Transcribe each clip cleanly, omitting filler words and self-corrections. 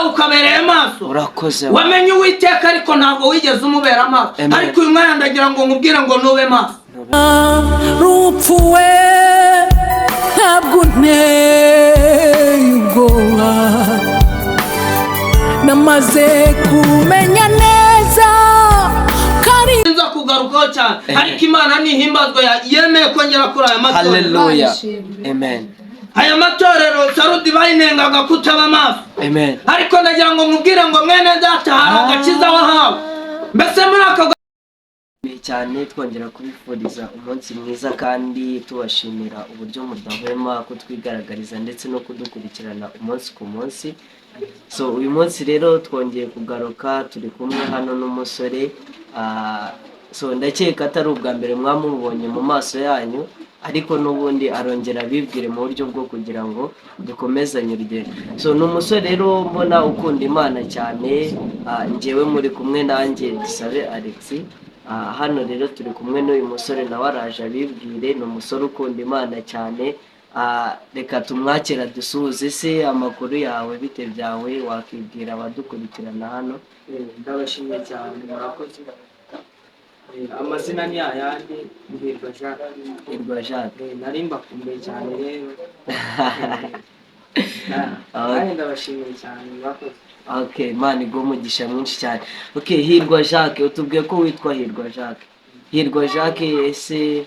kawe ukabereye maso. Urakoze. Wamenye Uwiteka, ariko ntabwo wigeze umubera maso. Amen. Ariko uyu mwanya ndagira ngo nkubwire ngo nube maso. Rupfu we, ntabwo unteye ubwoba, namaze kumenya neza ko ari Nza kugarukaho cyane, ariko Imana nihimbazwa yemeye kongera kuri aya matorero. Haleluya, amen. Aya matorero Sarudi bayinengaga kutaba maso. Amen. Ariko ndagira ngo nkubwire ngo mwene data, hari agakiza wahawe. Mbese muri aka Cyane twongera kubifuriza umunsi mwiza kandi tubashimira uburyo mudahwema kutwigaragariza ndetse no kudukurikirana umunsi ku munsi. So uyu munsi rero twongeye kugaruka, turi kumwe hano n'umusore. So ndakeka atari ubwa mbere mwamubonye mu maso yanyu, ariko n'ubundi arongera abibwire mu buryo bwo kugira ngo dukomezanye urugendo. So ni umusore rero mbona ukunda Imana cyane. Njyewe muri kumwe nanjye Dusabe Alex. Hano rero turi kumwe n'uyu musore, nawe araje abibwire. Ni umusore ukunda Imana cyane. Reka tumwakira, dusuhuze. Se amakuru yawe, bite byawe? Wakibwira abadukurikirana hano? Ndabashimiye cyane, murakoze. Amazina ni ayandi, Muhirwa Jacques. Hirwa Jacques. Nari mbakumbuye cyane rero. Nanjye ndabashimiye cyane, murakoze. Okay, Imana iguhe umugisha mwinshi cyane. Okay, Hirwa Jacques, utubwiye ko witwa Hirwa Jacques. Hirwa Jacques, ese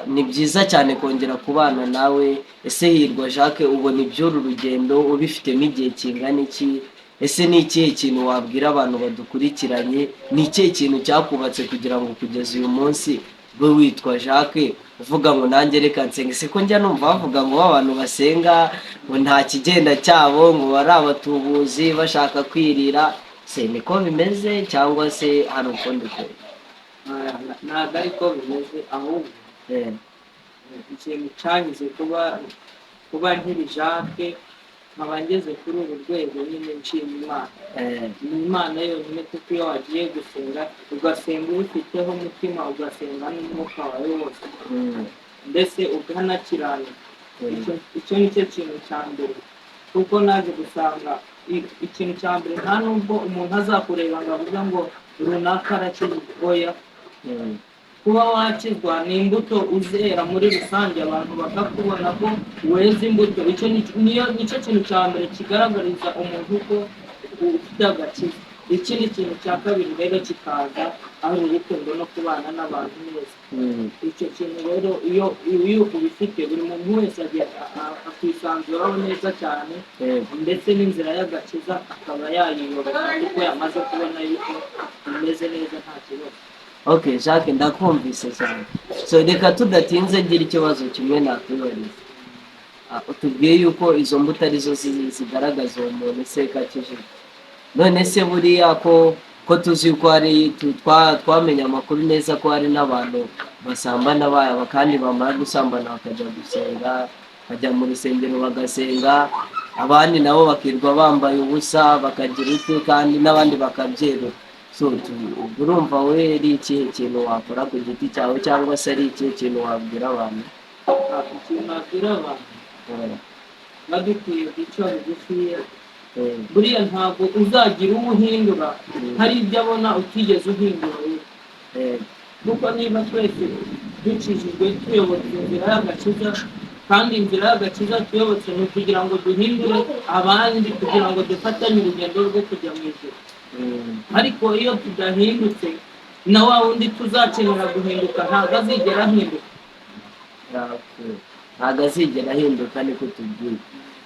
ni byiza cyane kongera kubana nawe. Ese Hirwa Jacques, ubona iby'uru rugendo ubifitemo igihe kingana iki? Ese ni ikihe kintu wabwira abantu badukurikiranye? Ni ikihe kintu cyakubatse kugira ngo kugeza uyu munsi ube witwa Jacques, uvuga ngo nanjye reka nsenge? Se ko njya numva bavuga ngo abantu basenga ngo nta kigenda cyabo, ngo bari abatubuzi bashaka kwirira, se niko bimeze cyangwa se hari ukundi kure? Ntabwo ariko bimeze, ahubwo ikintu cyangize kuba nkiri Jacques, nkaba ngeze kuri uru rwego nyine, nshima Imana. Ni Imana yonyine, kuko iyo wagiye gusenga, ugasenga ubifiteho umutima, ugasenga n'umwuka wawe wose, mbese ukanakiranuka, icyo ni cyo kintu cya mbere, kuko naje gusanga ikintu cya mbere, nta nubwo umuntu azakureba ngo avuge ngo runaka arakizwa, oya. Kuba wakizwa ni imbuto uzera muri rusange, abantu bakakubona ko weza imbuto. Icyo nicyo kintu cya mbere kigaragariza umuntu ko ufite agakiza. Ikindi kintu cya kabiri rero kikaza ari urukundo no kubana n'abantu neza. Icyo kintu rero iyo ubifite, buri muntu wese akwisanzuraho neza cyane, ndetse n'inzira y'agakiza akaba yayiyoboka, kuko yamaze kubona yuko imeze neza, nta kibazo. Okay Jacques, ndakumvise cyane. So reka tudatinze ngira ikibazo kimwe nakwibariza. Utubwiye yuko izo mbuto arizo zigaragaza uwo muntu se kakijijwe. None se buriya ko tuzi yuko hari twamenye amakuru neza ko hari n'abantu basambana baba, kandi bamara gusambana bakajya gusenga, bajya mu rusengero bagasenga, abandi nabo bakirwa bambaye ubusa, bakagira ute, kandi n'abandi bakabyerura? So ubwo urumva we ari ikihe kintu wakora ku giti cyawe, cyangwa se ari ikihe kintu wabwira abantu? Ikintu nabwira abantu, tuba dukwiye guca bugufiya. Buriya ntabwo uzagira uwo uhindura hari ibyo abona utigeze uhindura wowe, kuko niba twese dukijijwe, tuyobotse inzira y'agakiza, kandi inzira y'agakiza tuyobotse ni ukugira ngo duhindure abandi, kugira ngo dufatanye urugendo rwo kujya mu ijuru. Ariko iyo tudahindutse, na wa wundi tuzakenera guhinduka ntabwo azigera ahinduka. Okay. Ntabwo azigera ahinduka, niko tubwiye.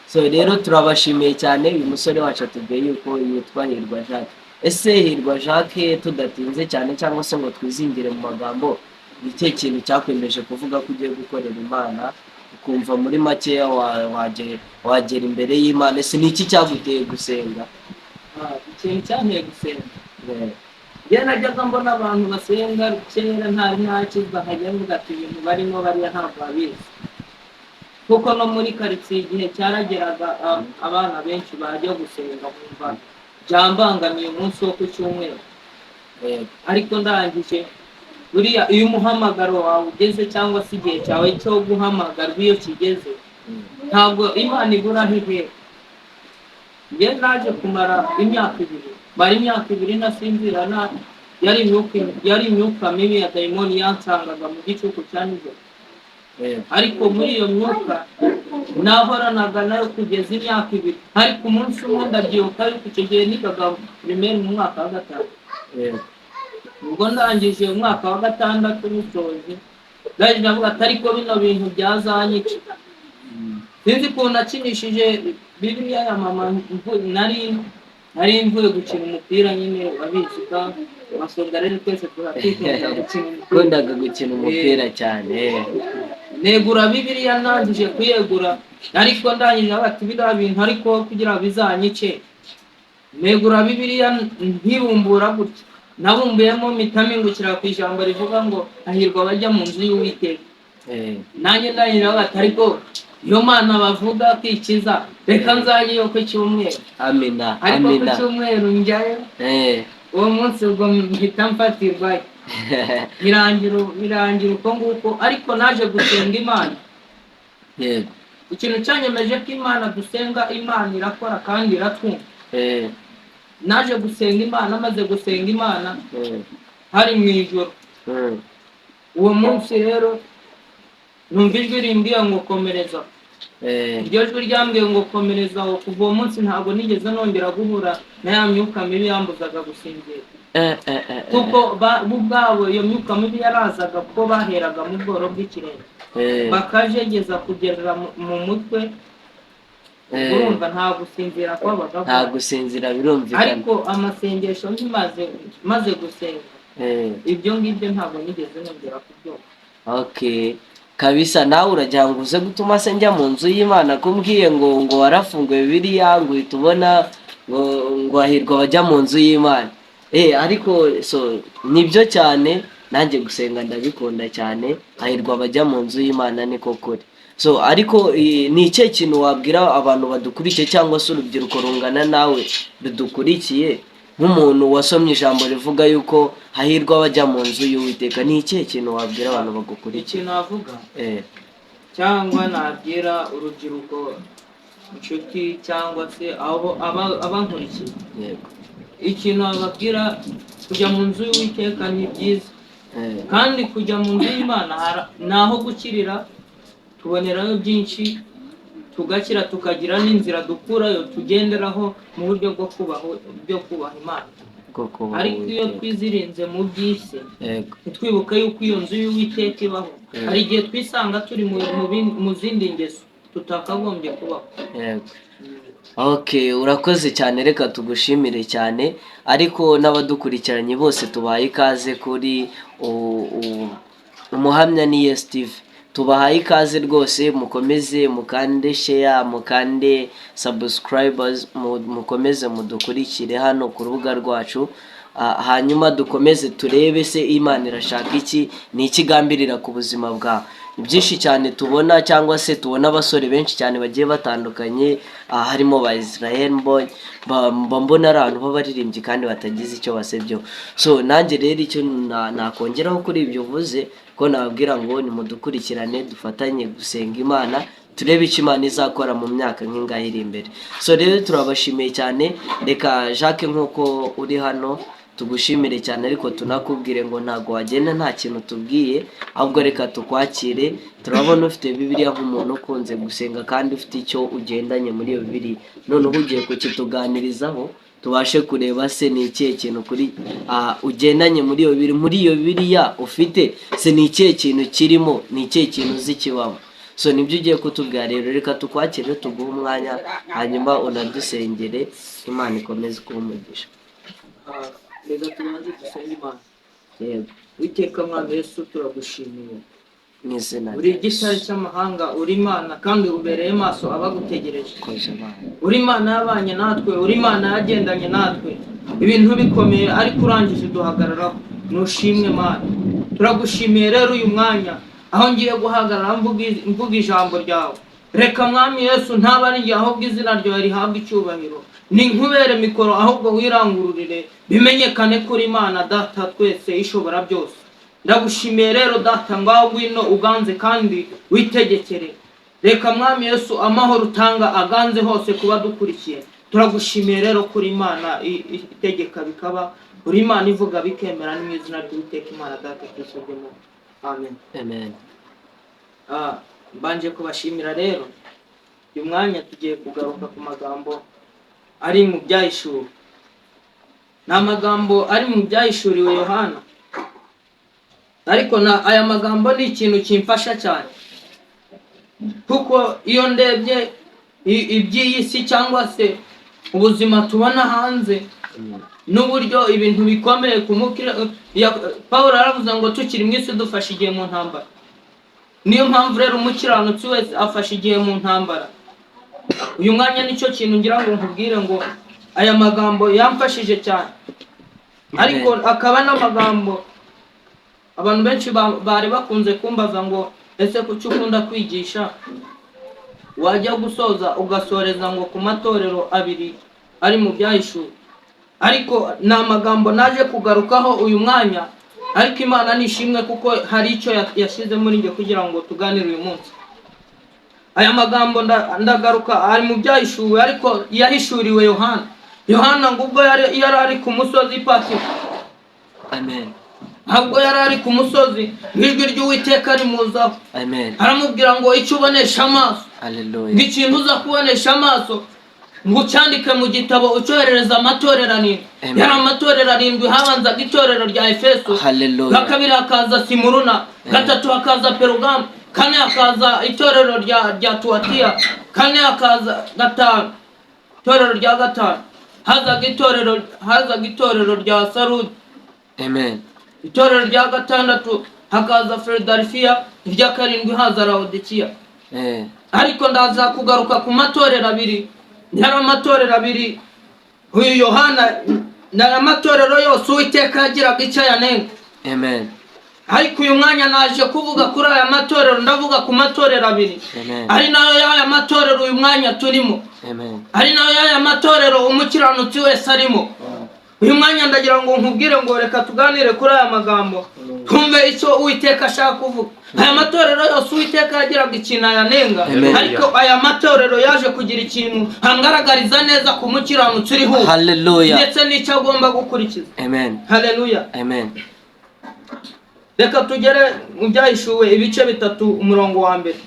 So rero turabashimiye cyane. Uyu musore wacu atubwiye yuko yitwa Hirwa Jacques. Ese Hirwa Jacques, tudatinze cyane cyangwa se ngo twizingire mu magambo, ni ikihe kintu cyakwemeje kuvuga ko ugiye gukorera Imana, ukumva muri makeya wagera imbere y'Imana? Ese ni iki cyaguteye gusenga? Ikintu cyanteye gusenga, njye najyaga mbona abantu basenga kera ntari ntakizwa, nkajya mvuga ati ibintu barimo bariya ntabwo babizi, kuko no muri karitsiye igihe cyarageraga, abana benshi bajya gusenga nkumva byambangamiye umunsi wo ku cyumweru. Ariko ndangije, buriya iyo umuhamagaro wawe ugeze, cyangwa se igihe cyawe cyo guhamagarwa iyo kigeze, ntabwo Imana ibura aho ihera. Njye naje kumara imyaka 2, mara imyaka 2 nasinzira, yari imyuka mibi ya dayimoni yansangaga mu gicuku cya nijoro. Ariko muri iyo myuka nahoranaga nayo kugeza imyaka 2. Ariko umunsi umwe ndabyibuka ariko icyo gihe nigaga primaire mu mwaka wa 5. Ubwo ndangije umwaka wa 6 nisoje, ndaje ndavuga ati ariko bino bintu byazanyica. Sinzi ukuntu nakinishije Bibiliya ya mama, nari mvuye gukina umupira nyine, wabizi ka amasonga rero twese turakikunda gukina umupira. Ukundaga gukina umupira cyane. Negura Bibiliya, ndangije kuyegura, ariko ndangije bati biriya bintu ariko kugira ngo bizanyice, negura Bibiliya nkibumbura gutya, nabumbuyemo mpita mpingukira ku ijambo rivuga ngo hahirwa abajya mu nzu y'Uwiteka. Nanjye ndangije bati ariko iyo Mana bavuga kwikiza, reka nzajyeyo ku cyumweru. Amina. Ariko ku Amina. cyumweru njyayo, uwo munsi ubwo mpita mfatirwa, birangira uko nguko. Ariko naje gusenga Imana. Ikintu cyanyemeje ko Imana dusenga, Imana irakora kandi iratwumva. Naje gusenga Imana, maze gusenga Imana hari mu ijoro. Uwo munsi rero numva ijwi rimbwiye ngo komereza. Iryo jwi ryambwiye ngo komereza aho. Kuva uwo munsi ntabwo nigeze nongera guhura na ya myuka mibi yambuzaga gusinzira. Kuko bo ubwabo iyo myuka mibi yarazaga, kuko baheraga mu bworo bw'ikirenge, bakajegeza kugera mu mutwe. Urumva nta gusinzira kwabaga. Nta gusinzira, birumvikana. Ariko amasengesho nkimaze maze gusenga, ibyo ngibyo ntabwo nigeze nongera kubyumva. Okay, kabisa. Nawe uragira ngo uze gutuma se njya mu nzu y'Imana, kumbwiye ngo warafunguye Bibiliya ngo uhita ubona ngo hahirwa abajya mu nzu y'Imana. Ariko so nibyo cyane, nanjye gusenga ndabikunda cyane. Hahirwa abajya mu nzu y'Imana, niko kuri. So ariko ni ikihe kintu wabwira abantu badukurikiye cyangwa se urubyiruko rungana nawe rudukurikiye, nk'umuntu wasomye ijambo rivuga yuko hahirwa abajya mu nzu y'Uwiteka? Ni ikihe kintu wabwira abantu bagukurikiye? Ikintu navuga cyangwa nabwira urubyiruko, inshuti cyangwa se abo abankurikiye, ikintu nababwira, kujya mu nzu y'Uwiteka ni byiza. Kandi kujya mu nzu y'Imana ni aho gukirira, tubonerayo byinshi, tugakira, tukagira n'inzira dukurayo tugenderaho mu buryo bwo kubaho, byo kubaha Imana. Bwo kubaha Ariko iyo Uwiteka. twizirinze mu by'isi, ntitwibuke yuko iyo nzu y'Uwiteka ibaho, hari igihe twisanga turi mu zindi ngeso tutakagombye kubaho. Yego, okay, urakoze cyane, reka tugushimire cyane. Ariko n'abadukurikiranye bose tubahaye ikaze kuri Umuhamya ni Yes TV. Tubahaye ikaze rwose, mukomeze mukande share, mukande subscribers, mukomeze mudukurikire hano ku rubuga rwacu. Hanyuma dukomeze turebe se Imana irashaka iki, ni iki igambirira ku buzima bwawe. Ni byinshi cyane tubona, cyangwa se tubona abasore benshi cyane bagiye batandukanye, harimo ba Israel Mbonyi, mba mbona ari abantu b'abaririmbyi kandi batagize icyo basebyeho. So nanjye rero icyo nakongeraho kuri ibyo uvuze, ko nababwira ngo nimudukurikirane, dufatanye gusenga Imana, turebe icyo Imana izakora mu myaka nk'ingahe iri imbere. So rero turabashimiye cyane. Reka Jacques, nk'uko uri hano, tugushimire cyane, ariko tunakubwire ngo ntabwo wagenda nta kintu tubwiye, ahubwo reka tukwakire. Turabona ufite Bibiliya nk'umuntu ukunze gusenga kandi ufite icyo ugendanye muri iyo Bibiliya. Noneho ugiye kukituganirizaho, tubashe kureba se ni ikihe kintu kuri ugendanye muri iyo Bibiliya, muri iyo Bibiliya ufite se ni ikihe kintu kirimo, ni ikihe kintu uzi kibamo. So nibyo ugiye kutubwira rero. Reka tukwakire, tuguhe umwanya, hanyuma unadusengere, Imana ikomeze kuba umugisha. Reka tubanze dusenge Imana. Yego. Uwiteka Mwami Yesu, turagushimiye. Mu izina Uri rya igitare Yesu. cy'amahanga, uri Imana kandi ubereye maso abagutegereje. Koze Imana. Uri Imana yabanye natwe, uri Imana yagendanye natwe ibintu bikomeye, ariko urangije uduhagararaho. Nushimwe Mana, turagushimiye rero uyu mwanya aho ngiye guhagarara mvuga ijambo ryawe. Reka Mwami Yesu ntaba ari njye, ahubwo izina ryawe rihabwe icyubahiro. Ni nkubere mikoro, ahubwo wirangururire, bimenyekane kuri Imana Data twese ishobora byose. Ndagushimiye rero Data, ngaho ngwino uganze kandi witegekere. Reka Mwami Yesu amahoro utanga aganze hose kuba dukurikiye. Turagushimiye rero kuri Imana itegeka bikaba, uri Imana ivuga bikemera, ni mu izina ry'Uwiteka Imana Data twisabyemo, amen. Amen. Mbanje kubashimira rero. Uyu mwanya tugiye kugaruka ku magambo ari mu Byahishuwe. Ni amagambo ari mu Byahishuriwe Yohana, ariko na aya magambo ni ikintu kimfasha cyane, kuko iyo ndebye iby'iyi si cyangwa se ubuzima tubona hanze n'uburyo ibintu bikomeye ku mukira Pawulo aravuze ngo tukiri mu isi dufashe igihe mu ntambara. Niyo mpamvu rero umukiranutsi wese afashe igihe mu ntambara. Uyu mwanya nicyo kintu ngira ngo nkubwire, ngo aya magambo yamfashije cyane, ariko akaba n'amagambo abantu benshi bari bakunze kumbaza ngo: "Ese kuki ukunda kwigisha, wajya gusoza ugasoreza ngo ku matorero abiri ari mu Byahishuwe?" Ariko ni amagambo naje kugarukaho uyu mwanya, ariko Imana nishimwe kuko hari icyo yashyize muri njye kugira ngo tuganire uyu munsi. Aya magambo ndagaruka ari mu Byahishuwe, ariko yahishuriwe Yohana. Yohana ngo ubwo yari ari ku musozi Patimo, Amen. Ntabwo yari ari ku musozi, ngo ijwi ry'Uwiteka rimuzaho, Amen. aramubwira ngo icyo ubonesha amaso, Hallelujah. ngo ikintu uza kubonesha amaso, ngo ucyandike mu gitabo, ucyoherereza amatorero arindwi. Amen. Yari amatorero arindwi. Habanzaga itorero rya Efeso, Hallelujah. kabiri hakaza Simuruna, gatatu hakaza Perugamu, kane hakaza itorero rya Tuwatiya, kane hakaza gatanu, itorero rya gatanu hazaga itorero rya Sarudi, Amen. itorero rya gatandatu hakaza Philadelphia, irya karindwi haza Laodikiya. Ariko ndaza kugaruka ku matorero abiri. Yari amatorero abiri uyu Yohana, ni amatorero yose Uwiteka yagiraga icyo ayanenga. Amen. Ariko uyu mwanya naje kuvuga kuri aya matorero, ndavuga ku matorero abiri, Amen. ari nayo y'aya matorero uyu mwanya turimo, Amen. ari nayo y'aya matorero umukiranutsi wese arimo uyu mwanya. Ndagira ngo nkubwire ngo reka tuganire kuri aya magambo, twumve icyo Uwiteka ashaka kuvuga. Aya matorero yose Uwiteka yagiraga ikintu ayanenga, Amen. ariko aya matorero yaje kugira ikintu hangaragariza neza ku mukiranutsi uriho ubu, Hallelujah. ndetse n'icyo agomba gukurikiza. Amen. Haleluya. Amen. Reka tugere mu Byahishuwe ibice 3, umurongo wa mbere.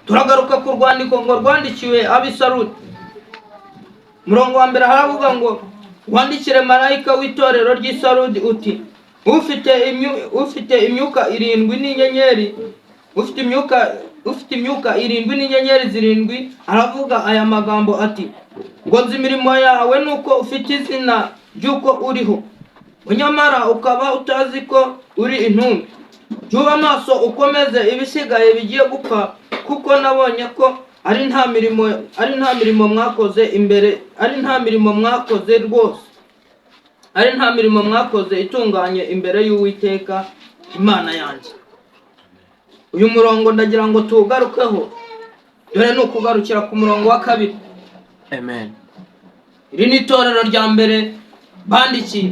Turagaruka ku rwandiko ngo rwandikiwe ab'Isarudi. Umurongo wa mbere haravuga ngo: "Wandikire marayika w'itorero ry'Isarudi uti: Ufite imyuka irindwi n'inyenyeri, ufite imyuka irindwi n'inyenyeri zirindwi, aravuga aya magambo ati: ngo nzi imirimo yawe, nuko ufite izina ry'uko uriho, nyamara ukaba utazi ko uri intumbi. Jya uba maso, ukomeze ibisigaye bigiye gupfa, kuko nabonye ko ari nta mirimo mwakoze imbere, ari nta mirimo mwakoze rwose, ari nta mirimo mwakoze itunganye imbere y'Uwiteka Imana yanjye." Uyu murongo ndagira ngo tuwugarukeho, dore ni ukugarukira ku murongo wa kabiri. Amen. Iri ni itorero rya mbere bandikiye,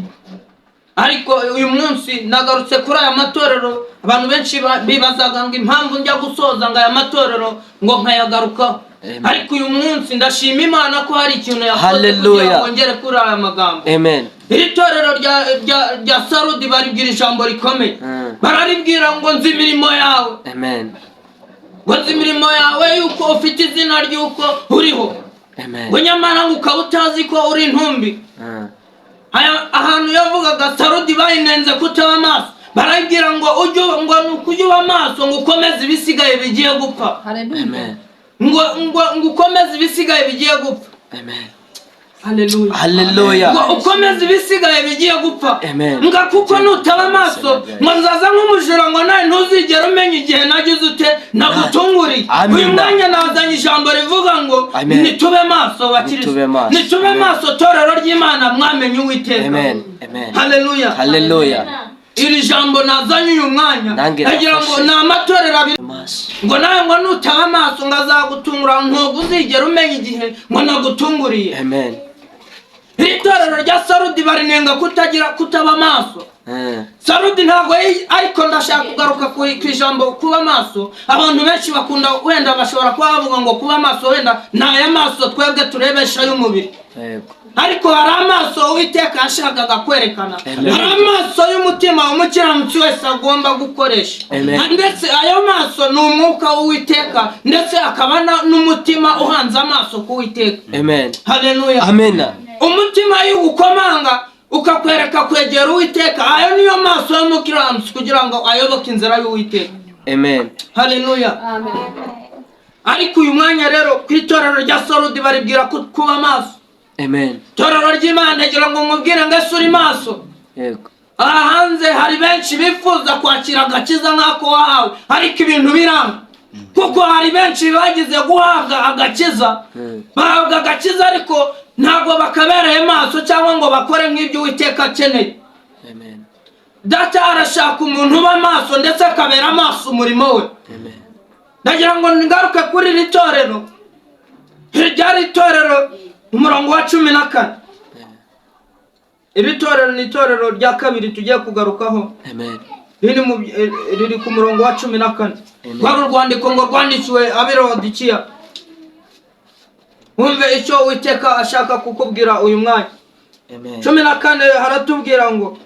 ariko uyu munsi nagarutse kuri aya matorero. Abantu benshi bibazaga ngo impamvu njya gusoza ngo aya matorero ngo nkayagarukaho. Amen. Ariko uyu munsi ndashima Imana ko hari ikintu yakoze Hallelujah. kugira ngo ngere kuri aya magambo. Amen. Iri torero rya Sarudi baribwira ijambo rikomeye. Bararibwira ngo: "Nzi imirimo yawe." Amen. Ngo: "Nzi imirimo yawe, yuko ufite izina ry'uko uriho, Amen. ngo nyamara ngo ukaba utazi ko uri intumbi." Ahantu yavugaga, Sarudi bayinenze kutaba amaso. Barabwira ngo ujye, ngo ni ukujya uba amaso, ngo ukomeze ibisigaye bigiye gupfa. Amen. Ngo ukomeze ibisigaye bigiye gupfa. Amen. Haleluya. Hallelujah. Ngo ukomeze ibisigaye bigiye gupfa, Amen. ngo kuko nutaba amaso, ngo nzaza nk'umujura, ngo nawe ntuzigere umenya igihe nagize ute nagutunguriye. Amen. Uyu mwanya nazanye ijambo rivuga ngo Amen. nitube maso, bakristo. Nitube maso. Nitube Amen. maso, torero ry'Imana, mwamenye Uwiteka. Amen. Amen. Haleluya. Hallelujah. Iri jambo nazanye uyu mwanya, Nange agira ngo nafashe. ni amatorero abiri. Maso. Ngo nawe ngo nutaba amaso, ngo azagutungura, ntabwo uzigera umenya igihe ngo nagutunguriye. Amen. Iri torero rya Sarudi barinenga kutagira, kutaba amaso. Sarudi ntabwo ariko ndashaka kugaruka ku ijambo kuba amaso. Abantu benshi bakunda, wenda bashobora kuba bavuga ngo kuba amaso wenda ni aya maso twebwe turebesha y'umubiri. Yego. Ariko hari amaso Uwiteka yashakaga kwerekana. Amen. Hari amaso y'umutima umukiranutsi wese agomba gukoresha. Amen. Ndetse ayo maso ni umwuka w'Uwiteka, ndetse akaba n'umutima uhanze amaso ku Uwiteka. Amen. Haleluya. Amena. Umutima iyo ugukomanga ukakwereka kwegera Uwiteka, ayo niyo maso y'umukiranutsi kugira ngo ayoboke inzira y'Uwiteka. Amen. Haleluya. Ariko uyu mwanya rero ku itorero rya Sarudi baribwira kuba maso. Amen. Itorero ry'Imana, ndagira ngo nkubwire ngo ese uri maso? Yego. Aha hanze hari benshi bifuza kwakira agakiza nk'ako wahawe, ariko ibintu biranga, kuko hari benshi bagize guhabwa agakiza, bahabwa agakiza ariko ntabwo bakabereye maso cyangwa ngo bakore nk'ibyo Uwiteka akeneye. Amen. Data arashaka umuntu uba maso ndetse akabera amaso umurimo we. Amen. Ndagira ngo ngaruke kuri iri torero ryari itorero, umurongo wa 14. Iri torero ni itorero rya kabiri tugiye kugarukaho. Amen. Riri ku murongo wa 14. Amen. Rwari urwandiko ngo rwandikiwe ab'i Lawodikiya. Wumve icyo Uwiteka ashaka kukubwira uyu mwanya. Amen. 14 haratubwira ngo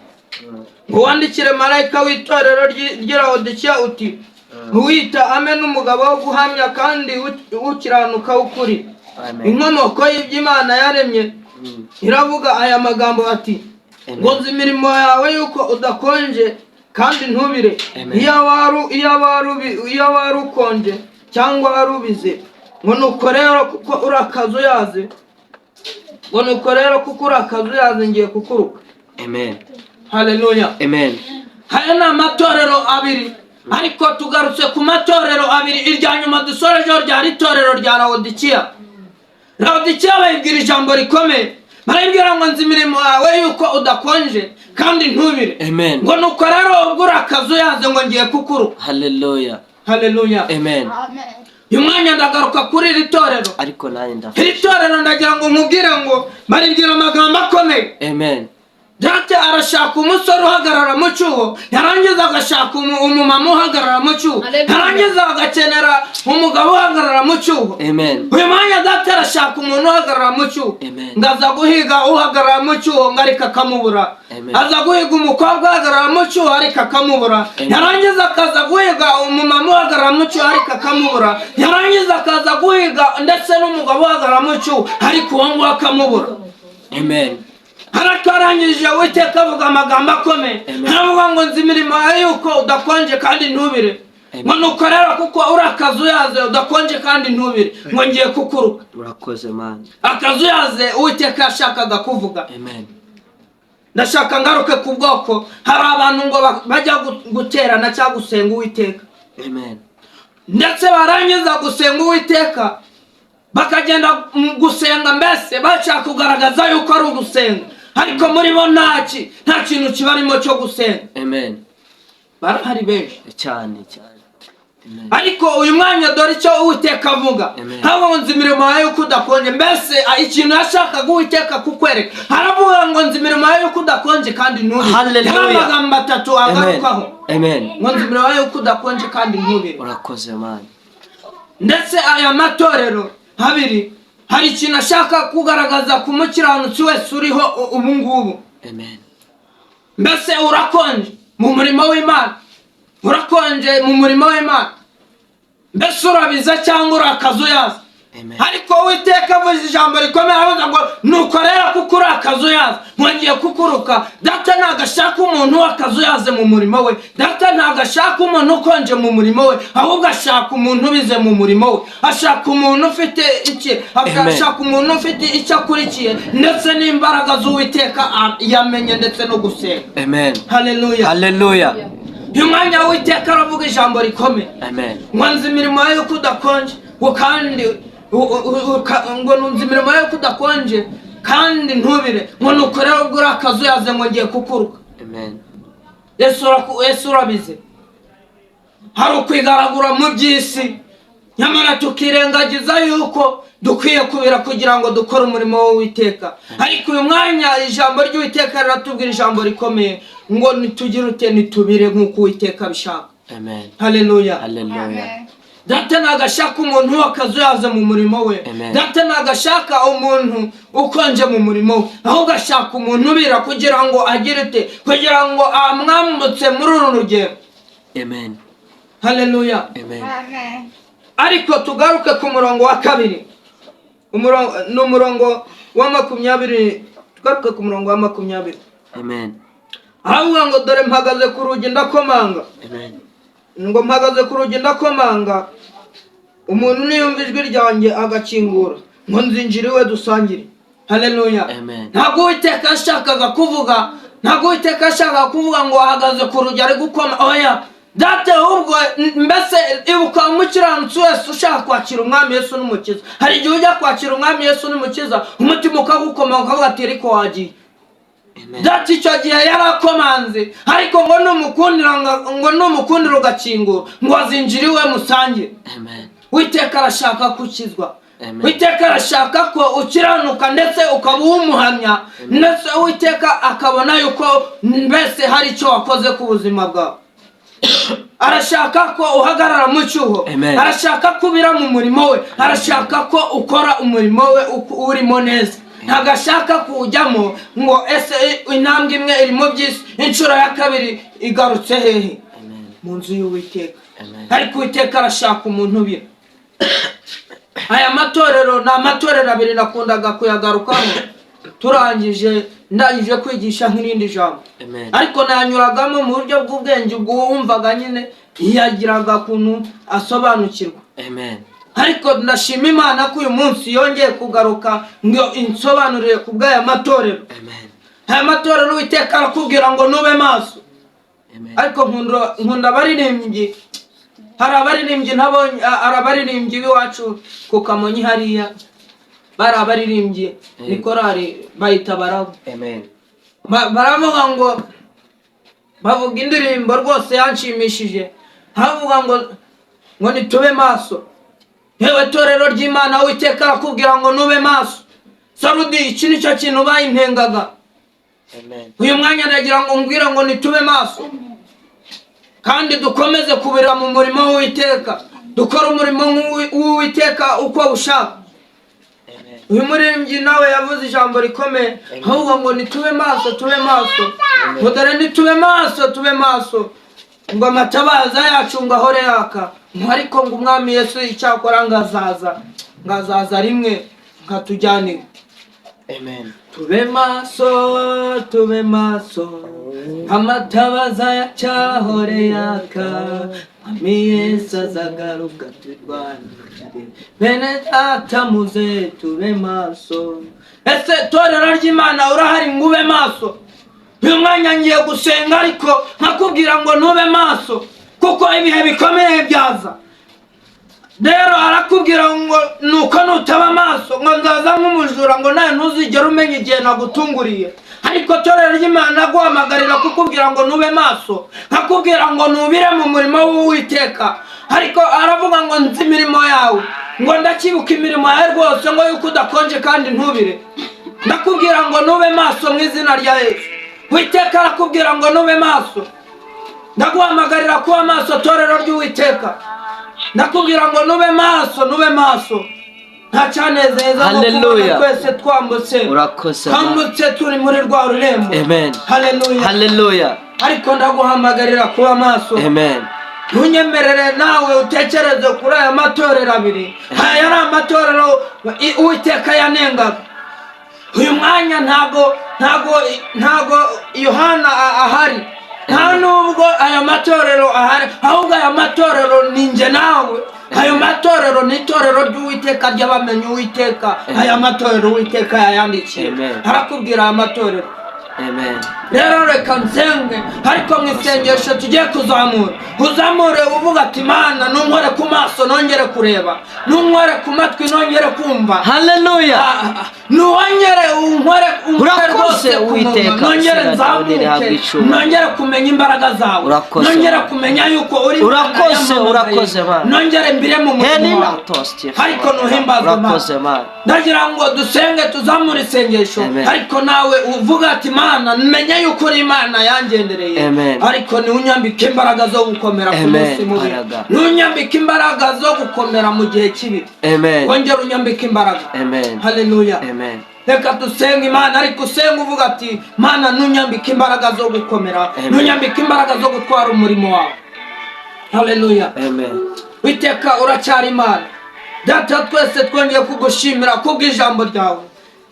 wandikire marayika w'itorero ry'i Lawodikiya uti: "Uwita Amen, n'umugabo wo guhamya kandi ukiranuka w'ukuri, Amen. inkomoko y'iby'Imana yaremye, iravuga aya magambo ati: Amen. Ngo nzi imirimo yawe yuko udakonje kandi ntubire. Amen. Iyo wari ukonje cyangwa wari ubize. Ngo nuko rero kuko uri akazuyaze, ngo nuko rero kuko uri akazuyaze, ngiye kukuruka." Amen. Haleluya. Amen. Aya ni amatorero abiri, ariko tugarutse ku matorero abiri. Irya nyuma dusorejeho ryari itorero rya Lawodikiya. Lawodikiya bayibwira ijambo rikomeye, barayibwira ngo: "Nzi imirimo yawe yuko udakonje kandi ntubire." Amen. Ngo nuko rero ubwo uri akazuyaze, ngo ngiye kukuruka. Hallelujah. Haleluya. Amen. Uyu mwanya ndagaruka kuri iri torero. Ariko nanjye ndafashe. Iri torero ndagira ngo nkubwire ngo baribwira amagambo akomeye. Amen. Data arashaka umusore uhagarara mu cyuho, yarangiza agashaka umumama uhagarara mu cyuho, yarangiza agakenera umugabo uhagarara mu cyuho. Amen. Uyu mwanya data arashaka umuntu uhagarara mu cyuho. Amen. Ngo aza guhiga uhagarara mu cyuho, ngo ariko akamubura. Amen. Aza guhiga umukobwa uhagarara mu cyuho, ariko akamubura. Amen. Yarangiza akaza guhiga umumama uhagarara mu cyuho, ariko akamubura. Yarangiza akaza guhiga ndetse n'umugabo uhagarara mu cyuho, ariko uwo nguwo akamubura. Amen. Haratoranyije Uwiteka avuga amagambo akomeye. Amen. Aravuga ngo: "Nzi imirimo yawe yuko udakonje kandi ntubire." Amen. Ngo nuko rero kuko uri akazuyaze, udakonje kandi ntubire, ngo ngiye kukuruka. Urakoze, Mana. Akazuyaze Uwiteka yashakaga kuvuga. Amen. Ndashaka ngaruke ku bwoko. Hari abantu ngo bajya guterana cyangwa gusenga Uwiteka, Amen. ndetse barangiza gusenga Uwiteka bakagenda mu gusenga, mbese bashaka kugaragaza yuko ari ugusenga, ariko muri bo nta kintu kibarimo cyo gusenga. Amen. Barahari benshi. Cyane cyane. Amen. Ariko uyu mwanya dore icyo Uwiteka avuga. Amen. Ntabwo nzi imirimo yawe yuko udakonje. Mbese ikintu yashakaga Uwiteka kukwereka, haravuga ngo: "Nzi imirimo yawe yuko udakonje kandi ntubire." Hallelujah. Hari amagambo atatu Amen. agarukaho. Amen. Ngo: "Nzi imirimo yawe yuko udakonje kandi ntubire." Urakoze, Mana. Ndetse aya matorero abiri hari ikintu ashaka kugaragaza ku mukiranutsi wese uriho ubu ngubu. Amen. Mbese urakonje mu murimo w'Imana? Urakonje mu murimo w'Imana? Mbese urabiza cyangwa uri akazuyaza? Amen. Ariko Uwiteka avuze ijambo rikomeye, aravuga ngo: "Nuko rero kuko uri akazuyaza, ngiye kukuruka." Data ntabwo ashaka umuntu w'akazuyaze mu murimo we. Data ntabwo ashaka umuntu ukonje mu murimo we, ahubwo ashaka umuntu ubize mu murimo we. Ashaka umuntu ufite iki? Amen. Ashaka umuntu ufite icyo akurikiye ndetse n'imbaraga z'Uwiteka yamenye ndetse no gusenga. Amen. Haleluya. Hallelujah. Uyu mwanya w'Uwiteka aravuga ijambo rikomeye Amen. ngo: "Nzi imirimo yawe yuko udakonje, ngo kandi ngo nunze imirimo yawe yuko udakonje kandi ntubire, ngo nuko rero ubwo uri akazuyaze, ngo ngiye kukuruka." Amen. Yesu urabize. Hari ukwigaragura mu by'isi, nyamara tukirengagiza yuko dukwiye kubira kugira ngo dukore umurimo w'Uwiteka. Ariko uyu mwanya ijambo ry'Uwiteka riratubwira ijambo rikomeye ngo nitugire ute? Nitubire nk'uko Uwiteka abishaka. Amen. Haleluya. Hallelujah. Data ntabwo ashaka umuntu w'akazuyaze mu murimo we. Amen. Data ntabwo ashaka umuntu ukonje mu murimo we, ahubwo ashaka umuntu ubira kugira ngo agire ute, kugira ngo amwambutse muri uru rugendo. Amen. Haleluya. Amen. Ariko tugaruke ku murongo wa kabiri, ni umurongo wa 20. Tugaruke ku murongo wa 20. Amen. Aravuga ngo dore mpagaze ku rugi ndakomanga. Amen. Ngo mpagaze ku rugi ndakomanga, umuntu niyumva ijwi ryanjye agakingura, ngo nzinjire iwe dusangire. Haleluya. Amen. Ntabwo Uwiteka yashakaga kuvuga, ntabwo Uwiteka yashakaga kuvuga ngo ahagaze ku rugi ari gukoma, oya data. Ahubwo mbese ibuka, umukiranutsi wese ushaka kwakira Umwami Yesu n'Umukiza, hari igihe ujya kwakira Umwami Yesu n'Umukiza, umutima ukagukoma, ukavuga ati ariko wagiye. Amen. Data icyo gihe yarakomanze, ariko ngo numukundira, ngo numukundira ugakingura, ngo azinjire iwe musangire. Amen. Uwiteka arashaka gukizwa. Amen. Uwiteka arashaka ko ukiranuka, ndetse ukaba uwumuhamya, ndetse Uwiteka akabona yuko mbese hari icyo wakoze ku buzima bwawe. Arashaka ko uhagarara mu cyuho. Amen. Arashaka ko ubira mu murimo we, arashaka ko ukora umurimo we urimo neza. Ntabwo ashaka kuwujyamo ngo ese intambwe imwe iri mu by'isi, inshuro ya kabiri igarutse hehe? Amen. Mu nzu y'Uwiteka. Amen. Ariko Uwiteka arashaka umuntu ubira. Aya matorero ni amatorero abiri, nakundaga kuyagarukaho turangije, ndangije kwigisha nk'irindi jambo. Amen. Ariko nayanyuragamo mu buryo bw'ubwenge, ubwo wumvaga nyine ntiyagiraga ukuntu asobanukirwa. Amen. Ariko ndashima Imana ko uyu munsi yongeye kugaruka ngo insobanurire ku bw'aya matorero. Amen. Aya matorero, Uwiteka arakubwira ngo nube maso. Amen. Ariko nkunda abaririmbyi, hari abaririmbyi ntabonye, hari abaririmbyi b'iwacu ku Kamonyi hariya, bari abaririmbyi ni korali bayita Barabo. Amen. Baravuga ngo, bavuga indirimbo rwose yanshimishije, havuga ngo nitube maso. Yewe torero ry'Imana, Uwiteka arakubwira ngo nube maso. Sarudi, iki nicyo kintu bayintengaga. Amen. Uyu mwanya ndagira ngo mbwira ngo nitube maso kandi dukomeze kubira mu murimo w'Uwiteka, dukore umurimo w'Uwiteka uko ushaka. Amen. Uyu muririmbyi nawe yavuze ijambo rikomeye, ahubwo ngo nitube maso, tube maso, ngo dore nitube maso, tube maso, ngo amatabaza yacu ngo ahore yaka, ngo ariko ngo Umwami Yesu icyakora ngo azaza, ngo azaza rimwe nkatujyanire. Amen. Tube maso, tube maso, amatabaza yacyahore yaka, Mwami Yesu azagaruka turwanire. Bene data muze tube maso. Ese torero ry'Imana, urahari ngo ube maso? Uyu mwanya ngiye gusenga, ariko nkakubwira ngo ntube maso, kuko ibihe bikomeye byaza. Rero arakubwira ngo nuko nutaba maso, ngo nzaza nk'umujura, ngo nawe ntuzigere umenya igihe nagutunguriye. Ariko torero ry'Imana, aguhamagarira kukubwira ngo nube maso, nkakubwira ngo nubire mu murimo w'Uwiteka. Ariko aravuga ngo nzi imirimo yawe, ngo ndakibuka imirimo yawe rwose, ngo yuko udakonje kandi ntubire. Ndakubwira ngo nube maso mu izina rya Yesu. Uwiteka arakubwira ngo nube maso. Ndaguhamagarira kuba maso, torero ry'Uwiteka. Ndakubwira ngo nube maso, nube maso. Nta cyanezeza nko kubona Hallelujah. twese twambutse, Urakoze. twambutse turi muri rwa rurembo. Amen. Haleluya. Hallelujah. Ariko ndaguhamagarira kuba maso. Amen. Ntunyemerere nawe utekereze kuri aya matorero abiri. Aya ni amatorero Uwiteka yanengaga. Uyu mwanya ntago Yohana ahari, nta nubwo aya matorero ahari, ahubwo aya matorero ni njye nawe. Ayo matorero ni itorero ry'Uwiteka ry'abamenye Uwiteka. Aya matorero Uwiteka yayandikiye. Amen. Arakubwira aya matorero. Amen. Rero reka nsenge, ariko mu isengesho tugiye kuzamura, uzamure uvuga ati Mana, nunkore ku maso nongere kureba, nunkore ku matwi nongere kumva. Hallelujah. Nuwongere unkore Urakoze. hose ku munwa, Uwiteka, nongere izina ryawe nirihabwe nzamuke, icyubahiro. nongere kumenya imbaraga zawe, Urakoze, nongere Mana. kumenya yuko uri Imana Urakoze, yampamagaye. urakoze, Mana. Nongere mbire mu murimo Henina wawe, tosti. ariko ntuhimbazwe, Mana. Urakoze, Mana. Ndagira ngo dusenge, tuzamure isengesho. Amen. Ariko nawe uvuga ati: "Mana, menye yuko uri Imana yangendereye, Amen. ariko ntunyambike imbaraga zo gukomera ku Amen. munsi mubi, Imbaraga. ntunyambike imbaraga zo gukomera mu gihe kibi, Amen. wongere unyambike imbaraga." Amen. Haleluya. Amen. Reka dusenge Imana, ariko usenge uvuga ati: "Mana, ntunyambike imbaraga zo gukomera, Amen. ntunyambike imbaraga zo gutwara umurimo wawe." Haleluya. Amen. Witeka, uracyari Imana. Data, twese twongeye kugushimira kubw'ijambo ryawe.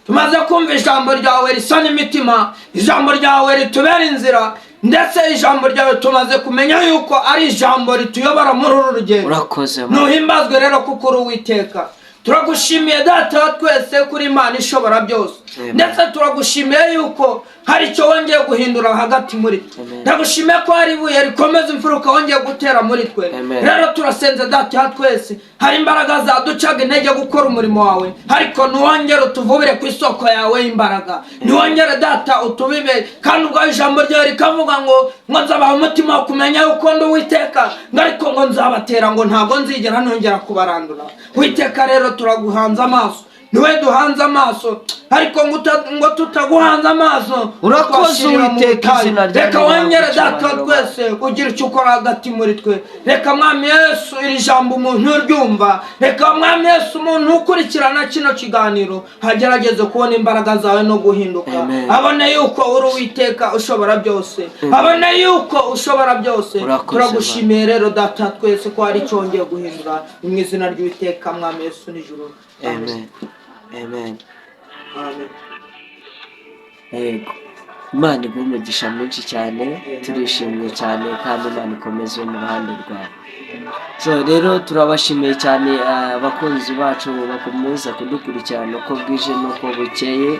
Tumaze kumva ijambo ryawe risa n'imitima, ijambo ryawe ritubera inzira, ndetse ijambo ryawe tumaze kumenya yuko ari ijambo rituyobora muri uru rugendo. Urakoze, Mana. Ntuhimbazwe rero kuko uri Uwiteka. Turagushimiye, Data wa twese, kuri Imana ishobora byose. Amen. Ndetse turagushimiye yuko hari icyo wongeye guhindura hagati muri twe. Amen. Ndagushimiye ko hari ibuye rikomeza imfuruka wongeye gutera muri twe. Amen. Rero turasenze, Data wa twese, hari imbaraga zaducaga intege gukora umurimo wawe, ariko ntiwongere utuvubire ku isoko yawe y'imbaraga, ntiwongere, Data, utubibe. Kandi ubwo ijambo ryawe rikavuga ngo nzabaha umutima wo kumenya yuko ndi Uwiteka, ngo ariko ngo nzabatera, ngo ntabwo nzigera nongera kubarandura. Witeka, rero turaguhanze amaso, niwe duhanze amaso, ariko ngo tutaguhanze amaso Urakoze, twashirira mu Uwiteka, butayu. izina ryawe Reka rihabwe wongere, Data wa icyubahiro. twese, ugira icyo ukora hagati muri twe. Reka, Mwami Yesu, iri jambo umuntu uryumva, reka, Mwami Yesu, umuntu ukurikirana kino kiganiro hagerageze kubona imbaraga zawe no guhinduka. Amen. Abone yuko uri Uwiteka ushobora byose, Amen. abone yuko ushobora byose. Urakoze, Turagushimiye rero, Data twese, ko hari icyo wongeye guhindura, ni mu izina ry'Uwiteka Mwami Yesu n'ijuru. Amen. Amen. Amen. Yego. Imana iguhe umugisha mwinshi cyane, turishimye cyane kandi Imana ikomeze mu ruhande rwawe. So rero turabashimiye cyane, abakunzi bacu bakomeza kudukurikirana uko bwije n'uko bukeye,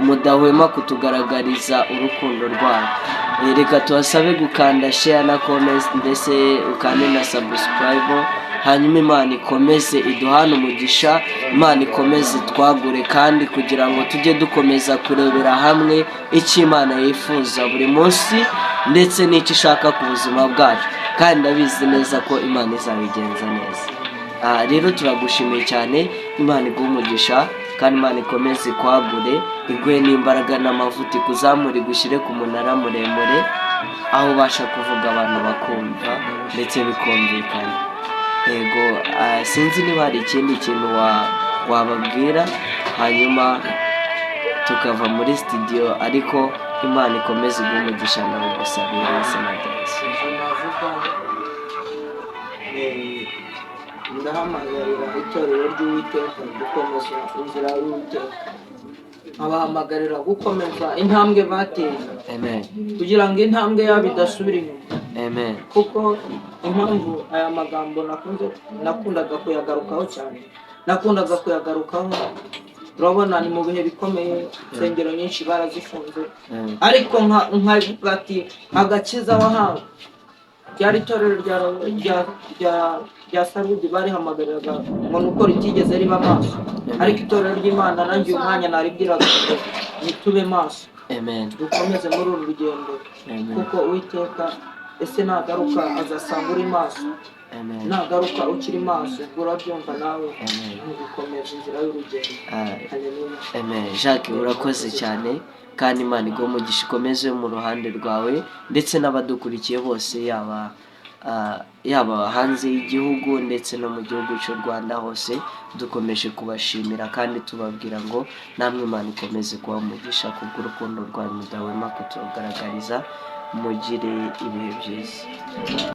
mudahwema kutugaragariza urukundo rwanyu. Reka tubasabe gukanda share na comment, ndetse ukande na subscribe, hanyuma Imana ikomeze iduhane umugisha, Imana ikomeze twagure, kandi kugira ngo tujye dukomeza kurebera hamwe icyo Imana yifuza buri munsi ndetse n'icyo ishaka ku buzima bwacu, kandi ndabizi neza ko Imana izabigenza neza. Rero turagushimiye cyane, Imana iguhe umugisha kandi Imana ikomeze ikwagure, iguhe n'imbaraga n'amavuta, ikuzamure, igushyire ku munara muremure aho ubasha kuvuga abantu bakumva ndetse bikumvikana. Yego, sinzi niba hari ikindi kintu wababwira hanyuma tukava muri studio, ariko Imana ikomeze iguhe umugisha, nawe gusabira mu izina rya Yesu. Icyo navuga, ndahamagarira itorero ry'Uwiteka gukomeza inzira y'Uwiteka, nkabahamagarira gukomeza intambwe bateye Amen. kugira ngo intambwe yabo idasubira inyuma. Amen. Kuko impamvu aya magambo nakundaga kuyagarukaho cyane, nakundaga kuyagarukaho, urabona ni mu bihe bikomeye, insengero nyinshi barazifunze. Amen. Ariko nkavuga ati agakiza wahawe, ryari itorero rya Sarudi barihamagariraga ngo ni uko ritigeze riba maso, ariko itorero ry'Imana nanjye uyu mwanya naribwiraga ngo nitube maso, Amen. dukomeze muri uru rugendo. Amen. Kuko Uwiteka ese nagaruka azasanga uri maso? Amen. Nagaruka ukiri maso? Ubwo urabyumva nawe. Amen. Ni ugukomeza inzira y'urugendo. Haleluya. Amen. Jacques, urakoze cyane kandi Imana iguhe umugisha, ikomeze mu ruhande rwawe ndetse n'abadukurikiye bose, yaba hanze y'igihugu ndetse no mu gihugu cy'u Rwanda hose. Dukomeje kubashimira kandi tubabwira ngo namwe Imana ikomeze kuba umugisha kubw'urukundo rwanyu mudahwema kutugaragariza. Mugire ibihe byiza.